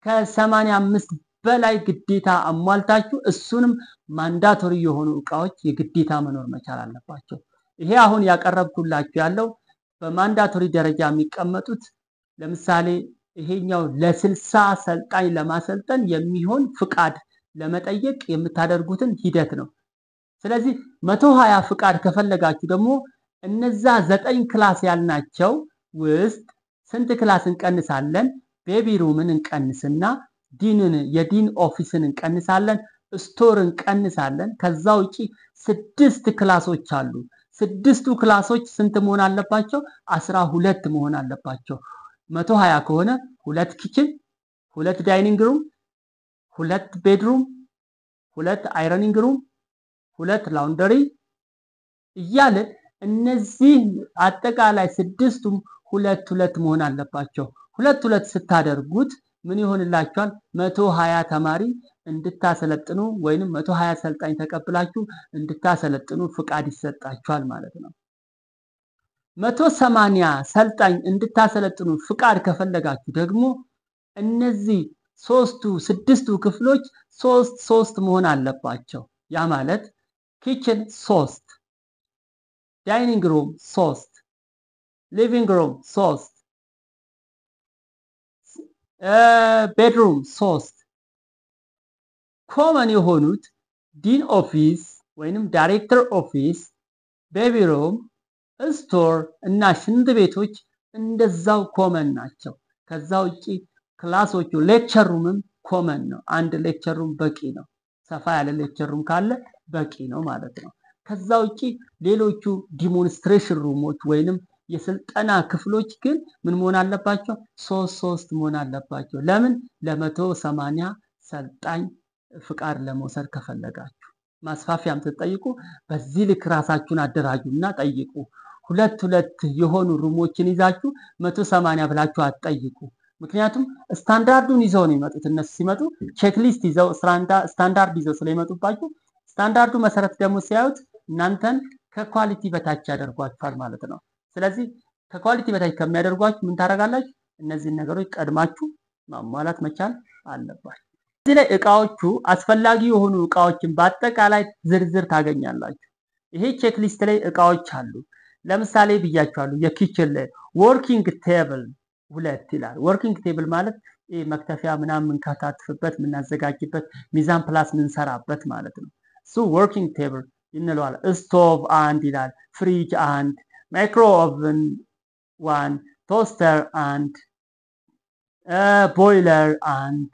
ከ85 በላይ ግዴታ አሟልታችሁ እሱንም mandatory የሆኑ እቃዎች የግዴታ መኖር መቻል አለባቸው። ይሄ አሁን ያቀረብኩላችሁ ያለው በ mandatory ደረጃ የሚቀመጡት ለምሳሌ ይሄኛው ለ60 ሰልጣኝ ለማሰልጠን የሚሆን ፍቃድ ለመጠየቅ የምታደርጉትን ሂደት ነው። ስለዚህ 120 ፍቃድ ከፈለጋችሁ ደግሞ እነዛ 9 class ያልናቸው ውስጥ ስንት class እንቀንሳለን? Baby room ን እንቀንስና dean ን የ dean office ን እንቀንሳለን፣ store እንቀንሳለን። ከዛ ውጪ 6 class ኦች አሉ። 6ቱ class ኦች ስንት መሆን አለባቸው? 12 መሆን አለባቸው። 120 ከሆነ 2 kitchen፣ 2 dining room፣ 2 bedroom፣ 2 ironing room፣ 2 laundry እያለ እነዚህ አጠቃላይ 6ቱም 2 2 መሆን አለባቸው። 2 2 ስታደርጉት ምን ይሆንላችኋል? 120 ተማሪ እንድታሰለጥኑ ወይንም 120 ሰልጣኝ ተቀብላችሁ እንድታሰለጥኑ ፍቃድ ይሰጣችኋል ማለት ነው። 180 ሰልጣኝ እንድታሰለጥኑ ፍቃድ ከፈለጋችሁ ደግሞ እነዚህ 3ቱ 6ቱ ክፍሎች 3 3 መሆን አለባቸው። ያ ማለት kitchen 3፣ dining room 3፣ living room 3፣ bedroom 3። Common የሆኑት dean office ወይንም director office፣ baby room፣ store እና ሽንት ቤቶች እንደዛው common ናቸው። ከዛ ውጪ class ኦቹ lecture room ም common ነው። አንድ lecture room በቂ ነው። ሰፋ ያለ lecture room ካለ በቂ ነው ማለት ነው። ከዛ ውጪ ሌሎቹ demonstration room ኦች ወይንም የስልጠና ክፍሎች ግን ምን መሆን አለባቸው? 3 3 መሆን አለባቸው። ለምን? ለ180 ሰልጣኝ ፍቃድ ለመውሰድ ከፈለጋችሁ። ማስፋፊያም ትጠይቁ በዚህ ልክ ራሳችሁን አደራጁና ጠይቁ። 2 2 የሆኑ room ኦችን ይዛችሁ 180 ብላችሁ አትጠይቁ። ምክንያቱም ስታንዳርዱን ይዘው ነው የሚመጡት። እነሱ ሲመጡ checklist ይዘው ስታንዳርድ ይዘው ስለሚመጡባችሁ ስታንዳርዱ መሰረት ደግሞ ሲያዩት እናንተን ከ quality በታች ያደርጓችኋል ማለት ነው። ስለዚህ ከ quality በታች ከሚያደርጓችሁ ምን ታደርጋላችሁ? እነዚህን ነገሮች ቀድማችሁ ማሟላት መቻል አለባችሁ። እዚህ ላይ እቃዎቹ አስፈላጊ የሆኑ እቃዎችን በአጠቃላይ ዝርዝር ታገኛላችሁ። ይሄ checklist ላይ እቃዎች አሉ። ለምሳሌ ብያችኋለሁ፣ የ kitchen ላይ working table 2 ይላል። Working table ማለት ይሄ መክተፊያ ምናምን የምንከታትፍበት የምናዘጋጅበት mise en place የምንሰራበት ማለት ነው። እሱ working table ይንለዋል። ስቶቭ 1 ይላል፣ ፍሪጅ 1፣ micro oven 1፣ toaster 1፣ boiler 1፣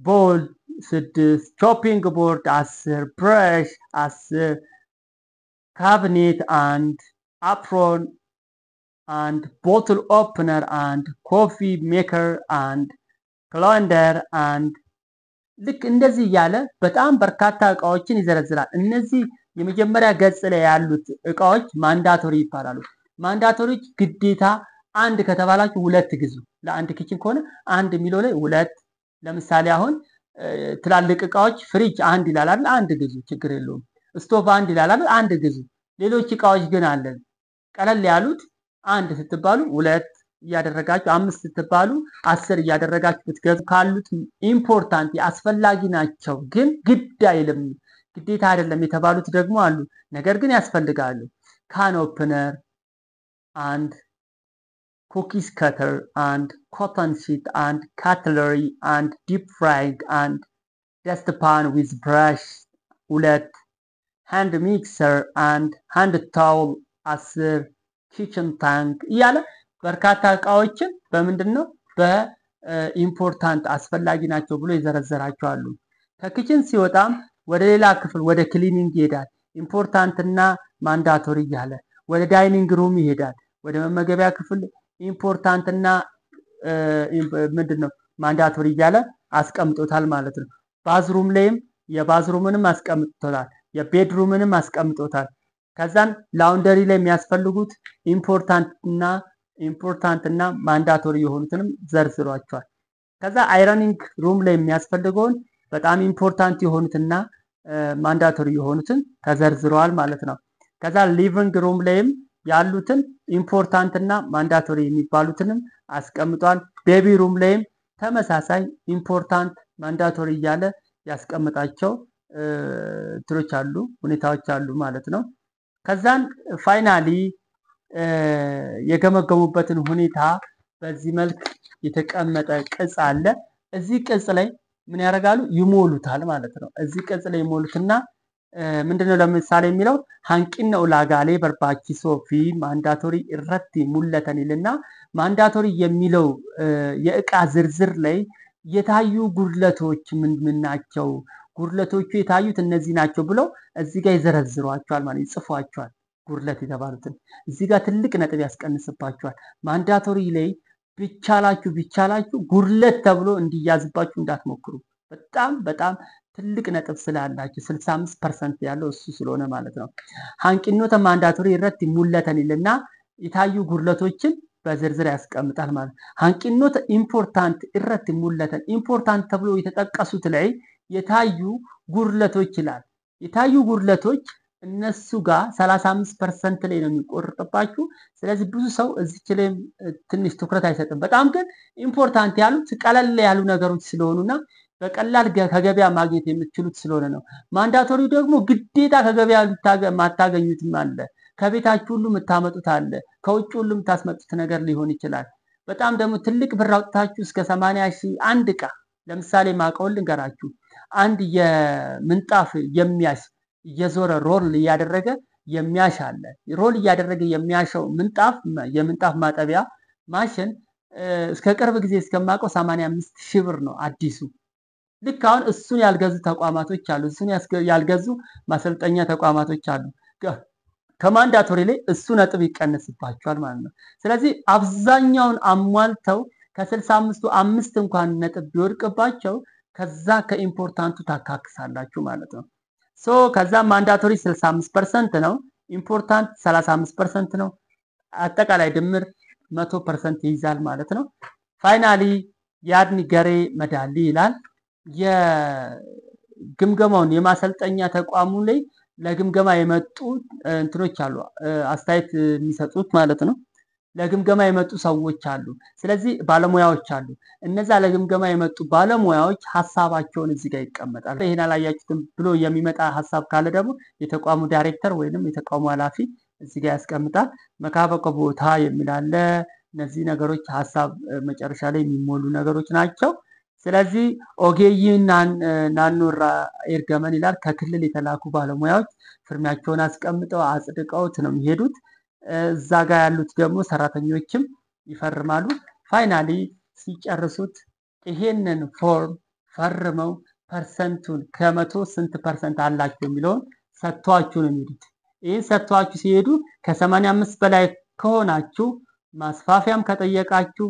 bowl 6፣ chopping board 10፣ brush 10፣ cabinet 1፣ apron 1፣ bottle opener 1፣ coffee maker 1፣ colander 1። ልክ እንደዚህ እያለ በጣም በርካታ እቃዎችን ይዘረዝራል። እነዚህ የመጀመሪያ ገጽ ላይ ያሉት እቃዎች mandatory ይባላሉ። Mandatory ዎች ግዴታ 1 ከተባላችሁ 2 ግዙ። ለአንድ kitchen ከሆነ 1 የሚለው ላይ 2። ለምሳሌ አሁን ትላልቅ እቃዎች ፍሪጅ 1 ይላል አይደል? 1 ግዙ፣ ችግር የለውም። ስቶቭ 1 ይላል አይደል? 1 ግዙ። ሌሎች እቃዎች ግን አለ ቀለል ያሉት 1 ስትባሉ 2 እያደረጋችሁ፣ 5 ስትባሉ 10 እያደረጋችሁ ብትገዙ ካሉት important አስፈላጊ ናቸው ግን ግድ አይልም ግዴታ አይደለም የተባሉት ደግሞ አሉ፣ ነገር ግን ያስፈልጋሉ። Can opener 1፣ cookies cutter 1፣ cotton sheet 1፣ cutlery 1፣ deep frying 1፣ dust pan with brush 2፣ hand mixer 1፣ hand towel 10፣ kitchen tank እያለ በርካታ እቃዎችን በምንድነው በ important አስፈላጊ ናቸው ብሎ ይዘረዘራቸው አሉ። ከ kitchen ሲወጣም ወደ ሌላ ክፍል ወደ cleaning ይሄዳል። Important እና mandatory እያለ ወደ dining room ይሄዳል። ወደ መመገቢያ ክፍል important እና ምንድነው mandatory እያለ አስቀምጦታል ማለት ነው። Bathroom ላይም የ bathroom ንም አስቀምጦታል፣ የ bedroom ንም አስቀምጦታል። ከዛን laundry ላይ የሚያስፈልጉት important እና mandatory የሆኑትንም ዘርዝሯቸዋል። ከዛ ironing room ላይ የሚያስፈልገውን በጣም important የሆኑትና mandatory የሆኑትን ተዘርዝረዋል ማለት ነው። ከዛ living room ላይም ያሉትን important እና mandatory የሚባሉትንም አስቀምጧል። Baby room ላይም ተመሳሳይ important mandatory እያለ ያስቀምጣቸው እንትኖች አሉ፣ ሁኔታዎች አሉ ማለት ነው። ከዛን finally የገመገሙበትን ሁኔታ በዚህ መልክ የተቀመጠ ቅጽ አለ። እዚህ ቅጽ ላይ ምን ያደርጋሉ? ይሞሉታል ማለት ነው። እዚህ ቅጽ ላይ ይሞሉትና ምንድነው ለምሳሌ የሚለው hanqina ulaagaalee barbaachisoo fi mandatory irratti mul'atan ይልና mandatory የሚለው የእቃ ዝርዝር ላይ የታዩ ጉድለቶች ምን ምን ናቸው? ጉድለቶቹ የታዩት እነዚህ ናቸው ብለው እዚህ ጋር ይዘረዝሯቸዋል ማለት ይጽፏቸዋል። ጉድለት የተባሉትን እዚህ ጋር ትልቅ ነጥብ ያስቀንስባቸዋል። Mandatory ላይ ቢቻላችሁ ጉድለት ተብሎ እንዲያዝባችሁ እንዳትሞክሩ። በጣም በጣም ትልቅ ነጥብ ስላላችሁ 65% ያለው እሱ ስለሆነ ማለት ነው። Hanqinoota mandatory irratti mul'atan ይልና የታዩ ጉድለቶችን በዝርዝር ያስቀምጣል ማለት ነው። Hanqinoota important irratti mul'atan important ተብሎ የተጠቀሱት ላይ የታዩ ጉድለቶች ይላል። የታዩ ጉድለቶች እነሱ ጋር 35% ላይ ነው የሚቆርጥባችሁ። ስለዚህ ብዙ ሰው እዚች ላይ ትንሽ ትኩረት አይሰጥም። በጣም ግን important ያሉት ቀለል ያሉ ነገሮች ስለሆኑና በቀላል ከገበያ ማግኘት የምትችሉት ስለሆነ ነው። Mandatory ደግሞ ግዴታ ከገበያ ማታገኙትም አለ፣ ከቤታችሁ ሁሉ የምታመጡት አለ፣ ከውጭ ሁሉ የምታስመጡት ነገር ሊሆን ይችላል። በጣም ደግሞ ትልቅ ብር አውጥታችሁ እስከ 80 ሺህ አንድ እቃ ለምሳሌ ማቀውል ልንገራችሁ፣ አንድ የምንጣፍ የሚያሽ እየዞረ roll እያደረገ የሚያሽ አለ። Roll እያደረገ የሚያሸው ምንጣፍ የምንጣፍ ማጠቢያ ማሽን እስከ ቅርብ ጊዜ እስከማውቀው 85 ሺህ ብር ነው አዲሱ። ልክ አሁን እሱን ያልገዙ ተቋማቶች አሉ። እሱን ያልገዙ ማሰልጠኛ ተቋማቶች አሉ። ከ mandatory ላይ እሱ ነጥብ ይቀንስባቸዋል ማለት ነው። ስለዚህ አብዛኛውን አሟልተው ከ65ቱ 5 እንኳን ነጥብ ቢወድቅባቸው ከዛ ከ important ኡ ታካክሳላችሁ ማለት ነው። So ከዛ mandatory 65% ነው፣ important 35% ነው። አጠቃላይ ድምር 100% ይይዛል ማለት ነው። Finally yaadni garee madaallii ይላል። የግምገማውን የማሰልጠኛ ተቋሙ ላይ ለግምገማ የመጡ እንትኖች አሉ፣ አስተያየት የሚሰጡት ማለት ነው። ለግምገማ የመጡ ሰዎች አሉ። ስለዚህ ባለሙያዎች አሉ። እነዛ ለግምገማ የመጡ ባለሙያዎች ሐሳባቸውን እዚህ ጋር ይቀመጣል። ይሄን አላያችሁትም ብሎ የሚመጣ ሐሳብ ካለ ደግሞ የተቋሙ ዳይሬክተር ወይንም የተቋሙ ኃላፊ እዚህ ጋር ያስቀምጣል። መካበቆ ቦታ የሚል አለ። እነዚህ ነገሮች ሐሳብ መጨረሻ ላይ የሚሞሉ ነገሮች ናቸው። ስለዚህ ogeeyyiin naannoorraa ergaman ይላል። ከክልል የተላኩ ባለሙያዎች ፊርማቸውን አስቀምጠው አጽድቀውት ነው የሚሄዱት። እዛ ጋር ያሉት ደግሞ ሰራተኞችም ይፈርማሉ። Finally ሲጨርሱት ይሄንን ፎርም ፈርመው percent ኡን ከ100 ስንት percent አላችሁ የሚለውን ሰጥቷችሁ ነው የሚሄዱት። ይህን ሰጥቷችሁ ሲሄዱ ከ85 በላይ ከሆናችሁ ማስፋፊያም ከጠየቃችሁ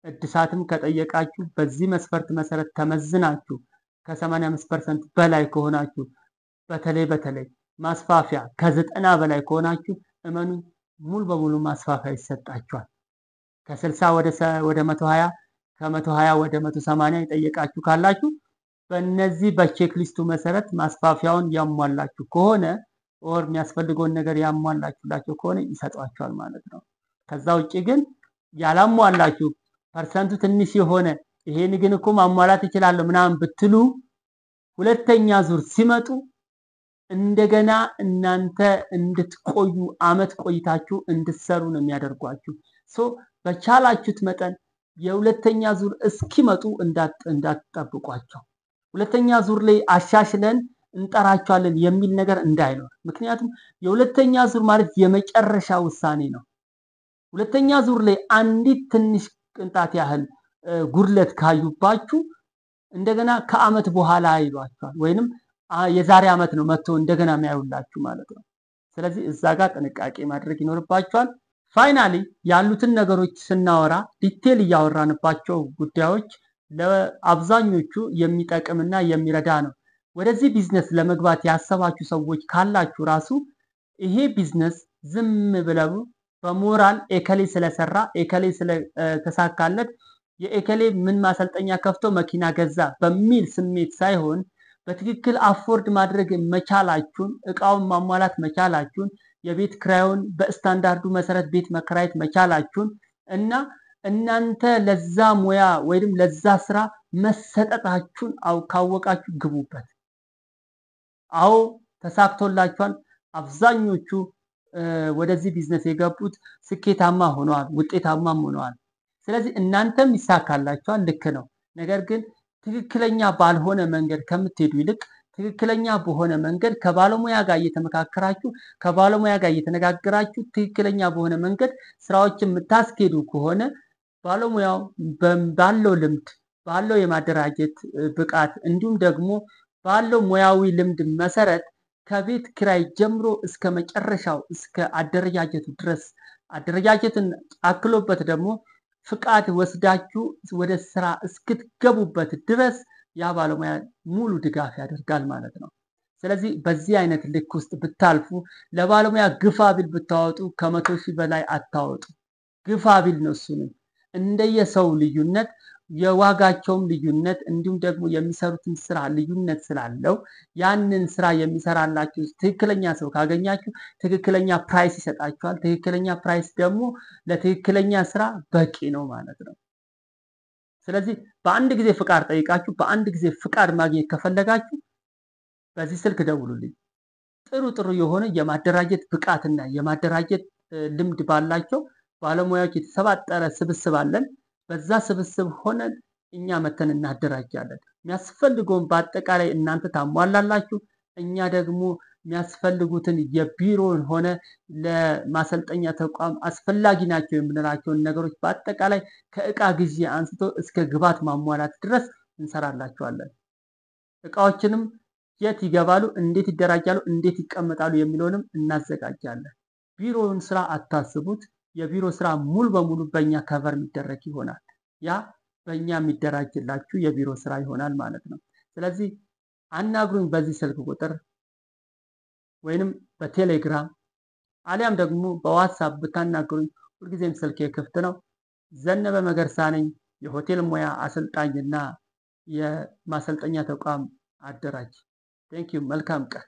እድሳትም ከጠየቃችሁ በዚህ መስፈርት መሰረት ተመዝናችሁ ከ85% በላይ ከሆናችሁ፣ በተለይ በተለይ ማስፋፊያ ከ90 በላይ ከሆናችሁ እመኑ ሙሉ በሙሉ ማስፋፊያ ይሰጣችኋል። ከ60 ወደ 120፣ ከ120 ወደ 180 የጠየቃችሁ ካላችሁ በእነዚህ በ checklist ኡ መሰረት ማስፋፊያውን ያሟላችሁ ከሆነ or የሚያስፈልገውን ነገር ያሟላችሁላቸው ከሆነ ይሰጧቸዋል ማለት ነው። ከዛ ውጭ ግን ያላሟላችሁ፣ percent ኡ ትንሽ የሆነ፣ ይሄን ግን እኮ ማሟላት እችላለሁ ምናምን ብትሉ ሁለተኛ ዙር ሲመጡ እንደገና እናንተ እንድትቆዩ፣ አመት ቆይታችሁ እንድትሰሩ ነው የሚያደርጓችሁ። So በቻላችሁት መጠን የሁለተኛ ዙር እስኪመጡ እንዳትጠብቋቸው። ሁለተኛ ዙር ላይ አሻሽለን እንጠራቸዋለን የሚል ነገር እንዳይኖር። ምክንያቱም የሁለተኛ ዙር ማለት የመጨረሻ ውሳኔ ነው። ሁለተኛ ዙር ላይ አንዲት ትንሽ ቅንጣት ያህል ጉድለት ካዩባችሁ እንደገና ከአመት በኋላ ይሏቸዋል፣ ወይንም የዛሬ አመት ነው መጥቶ እንደገና የሚያዩላችሁ ማለት ነው። ስለዚህ እዛ ጋር ጥንቃቄ ማድረግ ይኖርባችኋል። Finally ያሉትን ነገሮች ስናወራ detail እያወራንባቸው ጉዳዮች ለአብዛኞቹ የሚጠቅምና የሚረዳ ነው። ወደዚህ ቢዝነስ ለመግባት ያሰባችሁ ሰዎች ካላችሁ ራሱ ይሄ ቢዝነስ ዝም ብለው በሞራል ኤከሌ ስለሰራ፣ ኤከሌ ስለተሳካለት፣ የኤከሌ ምን ማሰልጠኛ ከፍቶ መኪና ገዛ በሚል ስሜት ሳይሆን በትክክል afford ማድረግ መቻላችሁን፣ እቃውን ማሟላት መቻላችሁን፣ የቤት ክራዩን በስታንዳርዱ መሰረት ቤት መከራየት መቻላችሁን እና እናንተ ለዛ ሙያ ወይም ለዛ ስራ መሰጠታችሁን ካወቃችሁ ግቡበት። አዎ ተሳክቶላችኋል። አብዛኞቹ ወደዚህ ቢዝነስ የገቡት ስኬታማ ሆነዋል፣ ውጤታማም ሆነዋል። ስለዚህ እናንተም ይሳካላችኋል፣ ልክ ነው። ነገር ግን ትክክለኛ ባልሆነ መንገድ ከምትሄዱ ይልቅ ትክክለኛ በሆነ መንገድ ከባለሙያ ጋር እየተመካከራችሁ፣ ከባለሙያ ጋር እየተነጋገራችሁ ትክክለኛ በሆነ መንገድ ስራዎችን የምታስኬዱ ከሆነ ባለሙያው ባለው ልምድ፣ ባለው የማደራጀት ብቃት እንዲሁም ደግሞ ባለው ሙያዊ ልምድ መሰረት ከቤት ኪራይ ጀምሮ እስከ መጨረሻው እስከ አደረጃጀቱ ድረስ፣ አደረጃጀትን አክሎበት ደግሞ ፍቃድ ወስዳችሁ ወደ ስራ እስክትገቡበት ድረስ ያ ባለሙያ ሙሉ ድጋፍ ያደርጋል ማለት ነው። ስለዚህ በዚህ አይነት ልክ ውስጥ ብታልፉ ለባለሙያ ግፋ ቢል ብታወጡ ከ100,000 በላይ አታወጡ። ግፋ ቢል ነው። እሱንም እንደየሰው ልዩነት የዋጋቸውም ልዩነት እንዲሁም ደግሞ የሚሰሩትን ስራ ልዩነት ስላለው ያንን ስራ የሚሰራላችሁ ትክክለኛ ሰው ካገኛችሁ ትክክለኛ price ይሰጣችኋል። ትክክለኛ price ደግሞ ለትክክለኛ ስራ በቂ ነው ማለት ነው። ስለዚህ በአንድ ጊዜ ፍቃድ ጠይቃችሁ በአንድ ጊዜ ፍቃድ ማግኘት ከፈለጋችሁ በዚህ ስልክ ደውሉልኝ። ጥሩ ጥሩ የሆነ የማደራጀት ብቃትና የማደራጀት ልምድ ባላቸው ባለሙያዎች የተሰባጠረ ስብስብ አለን። በዛ ስብስብ ሆነን እኛ መተን እናደራጃለን። የሚያስፈልገውን በአጠቃላይ እናንተ ታሟላላችሁ። እኛ ደግሞ የሚያስፈልጉትን የቢሮን ሆነ ለማሰልጠኛ ተቋም አስፈላጊ ናቸው የምንላቸውን ነገሮች በአጠቃላይ ከእቃ ግዢ አንስቶ እስከ ግብዓት ማሟላት ድረስ እንሰራላችኋለን። እቃዎችንም የት ይገባሉ፣ እንዴት ይደራጃሉ፣ እንዴት ይቀመጣሉ የሚለውንም እናዘጋጃለን። ቢሮውን ስራ አታስቡት። የቢሮ ስራ ሙሉ በሙሉ በእኛ cover የሚደረግ ይሆናል። ያ በእኛ የሚደራጅላችሁ የቢሮ ስራ ይሆናል ማለት ነው። ስለዚህ አናግሩኝ በዚህ ስልክ ቁጥር ወይንም በቴሌግራም አሊያም ደግሞ በዋትሳፕ ብታናግሩኝ ሁልጊዜም ስልኬ ክፍት ነው። ዘነበ መገርሳ ነኝ፣ የሆቴል ሙያ አሰልጣኝና የማሰልጠኛ ተቋም አደራጅ። Thank you። መልካም ቀን።